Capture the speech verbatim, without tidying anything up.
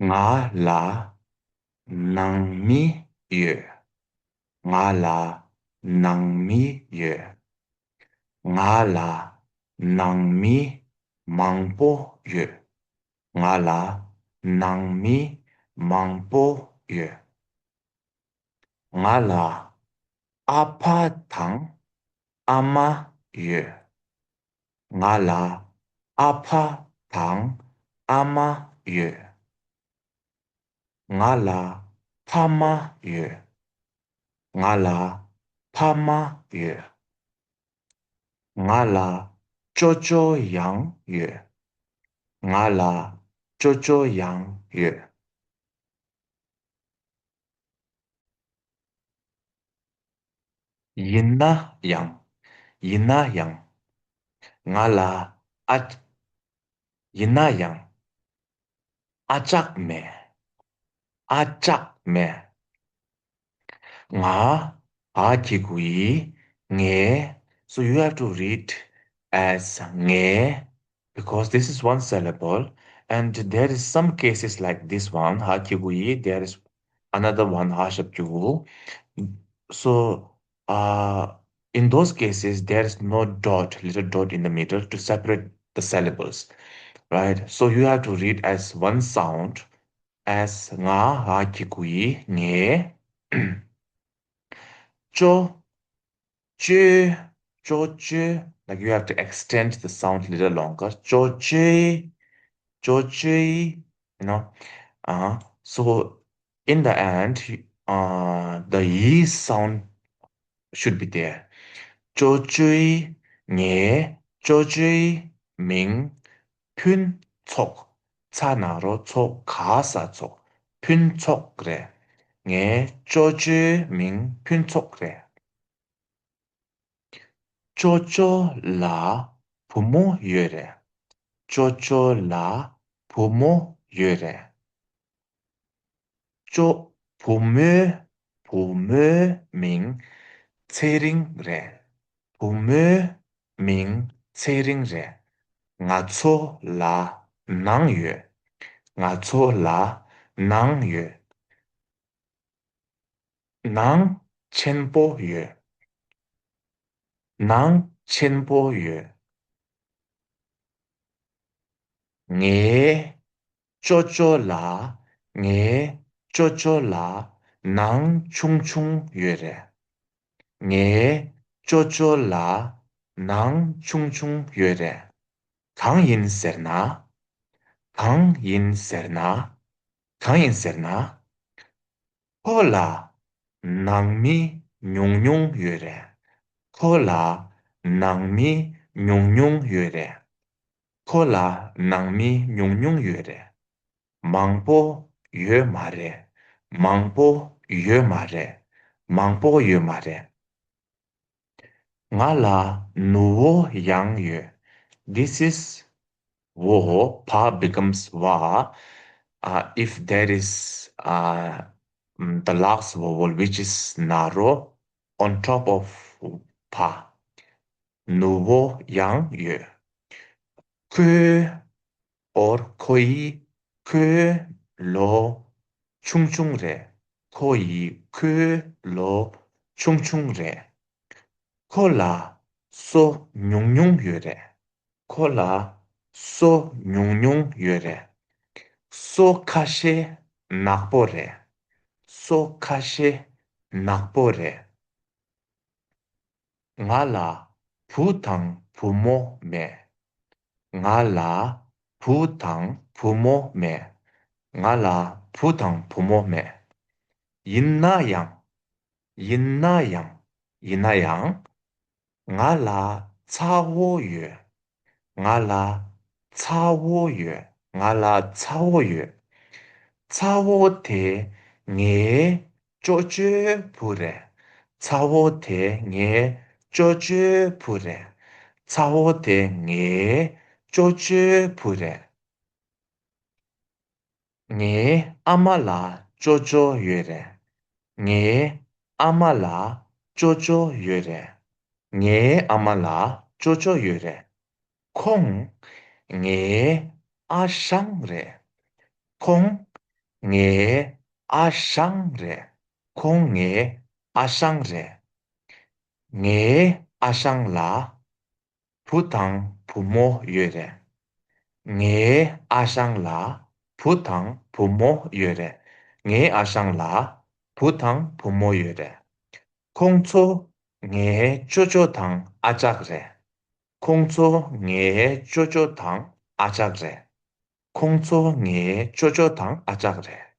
ང་ལ་ནང་མི་ཡོད། ང་ལ་ནང་མི་ཡོད། ང་ལ་ནང་མི་མང་པོ་ཡོད། ང་ལ་ནང་མི་མང་པོ་ཡོད། ང་ལ་ཨ་ཕ་དང་ཨ་མ་ཡོད། ང་ལ་ཨ་ཕ་དང་ཨ་མ་ཡོད། ང་ལ་ཕ་མ་ཡོད། ང་ལ་ཕ་མ་ཡོད། ང་ལ་ཅོ་ཅོ་ཡང་ཡོད། ང་ལ་ཅོ་ཅོ་ཡང་ཡོད། ཡིན་ན་ཡང་། ཡིན་ན་ཡང་། ང་ལ་ཨ། ཡིན་ན་ཡང་། ཨ་ཅག་མེད། ཨ་ཅག་མེད། ང་། ཨ་གི་གུ་ཡི། ངའི། So you have to read as ངའི, because this is one syllable, and there is some cases like this one, ཧ་གི་གུ་ཡི། There is another one, ཧ་ཞབས་ཀྱུ་གུ། So, uh, in those cases, there is no dot, little dot in the middle to separate the syllables, right? So you have to read as one sound, as ང་། ཧ་གི་གུ་ཡི། ངའི། ཅོ། ཅོ། ཅོ་ཅོ། Like, you have to extend the sound little longer. ཅོ་ཅོ། ཅོ་ཅོ། You know? Uh, so, in the end, uh, the ཡི་sound should be there. ཅོ་ཅོའི། ངའི་ཅོ་ཅོའི་མིང་ཕུན་ཚོགས། ཚ་ན་རོ་ཚོ་ག་ས་ཚོགས། ཕུན་ཚོགས་རེད། ངའི་ཅོ་ཅོའི་མིང་ཕུན་ཚོགས་རེད། ཅོ་ཅོ་ལ་བུ་མོ་ཡོད་རེད། ཅོ་ཅོ་ལ་བུ་མོ་ཡོད་རེད། ཅོ། བུ་མོའི། བུ་མོའི་མིང་ཚེ་རིང་རེད། བུ་མོའི་མིང་ཚེ་རིང་རེད། ང་ཚོ་ལ་ནང་ཡོད། ང་ཚོ་ལ་ནང་ཡོད། ནང་ཆེན་པོ་ཡོད། ནང་ཆེན་པོ་ཡོད། ངའི་ཅོ་ཅོ་ལ། ངའི་ཅོ་ཅོ་ལ་ནང་ཆུང་ཆུང་ཡོད་རེད། ངའི་ཅོ་ཅོ་ལ་ནང་ཆུང་ཆུང་ཡོད་རེད། གང་ཡིན་ཟེར་ན། གང་ཡིན་ཟེར་ན། གང་ཡིན་ཟེར་ན། ཁོ་ལ་ནང་མི་ཉུང་ཉུང་ཡོད་རེད། ཁོ་ལ་ནང་མི་ཉུང་ཉུང་ཡོད་རེད། ཁོ་ལ་ནང་མི་ཉུང་ཉུང་ཡོད་རེད། མང་པོ་ཡོད་མ་རེད། མང་པོ་ཡོད་མ་རེད། མང་པོ་ཡོད་མ་རེད། ང་ལ་ནུ་བོ་ཡང་ཡོད། This is བོ། བ་becomes བ། Uh, if there is, uh, mm, the last vowel, which is ན་རོ on top of བ། ནུ་བོ་ཡང་ཡོད། ཁོའི། or ཁོ་ཡི། ཁོའི་ལོ་ཆུང་ཆུང་རེད། ཁོ་ཡི། ཁོའི་ལོ་ཆུང་ཆུང་རེད། ཁོ་ལ་སོ་ཉུང་ཉུང་ཡོད་རེད། ཁོ་ལ་སོ་ཉུང་ཉུང་ཡོད་རེད། སོ་ཁ་ཤས་ནག་པོ་རེད། སོ་ཁ་ཤས་ནག་པོ་རེད། ང་ལ་བུ་དང་བུ་མོ་མེད། ང་ལ་བུ་དང་བུ་མོ་མེད། ང་ལ་བུ་དང་བུ་མོ་མེད། ཡིན་ན་ཡང་། ཡིན་ན་ཡང་། ཡིན་ན་ཡང་། ང་ལ་ཚ་བོ་ཡོད། ང་ལ་ཚ་བོ་ཡོད། ང་ལ་ཚ་བོ་ཡོད། ཚ་བོ་དེ་ངའི་ཅོ་ཅོའི་བུ་རེད། ཚ་བོ་དེ་ངའི་ཅོ་ཅོའི་བུ་རེད། ཚ་བོ་དེ་ངའི་ཅོ་ཅོའི་བུ་རེད། ངའི་ཨ་མ་ལ་ཅོ་ཅོ་ཡོད་རེད། ངའི་ཨ་མ་ལ་ཅོ་ཅོ་ཡོད་རེད། ངའི་ཨ་མ་ལ་ཅོ་ཅོ་ཡོད་རེད། ཁོང་ངའི་ཨ་ཞང་རེད། ཁོང་ ངའི་ཨ་ཞང་རེད། ཁོང་ངའི་ཨ་ཞང་རེད། ངའི་ཨ་ཞང་ལ་བུ་དང་བུ་མོ་ཡོད་རེད། ངའི་ཨ་ཞང་ལ་བུ་དང་བུ་མོ་ཡོད་རེད། ངའི་ཨ་ཞང་ལ་བུ་དང་བུ་མོ་ཡོད་རེད། ཁོང་ཚོ་ངའི་ཅོ་ཅོ་དང་ཨ་ཅག་རེད། ཁོང་ཚོ་ངའི་ཅོ་ཅོ་དང་ཨ་ཅག་རེད། ཁོང་ཚོ་ངའི་ཅོ་ཅོ་དང་ཨ་ཅག་རེད།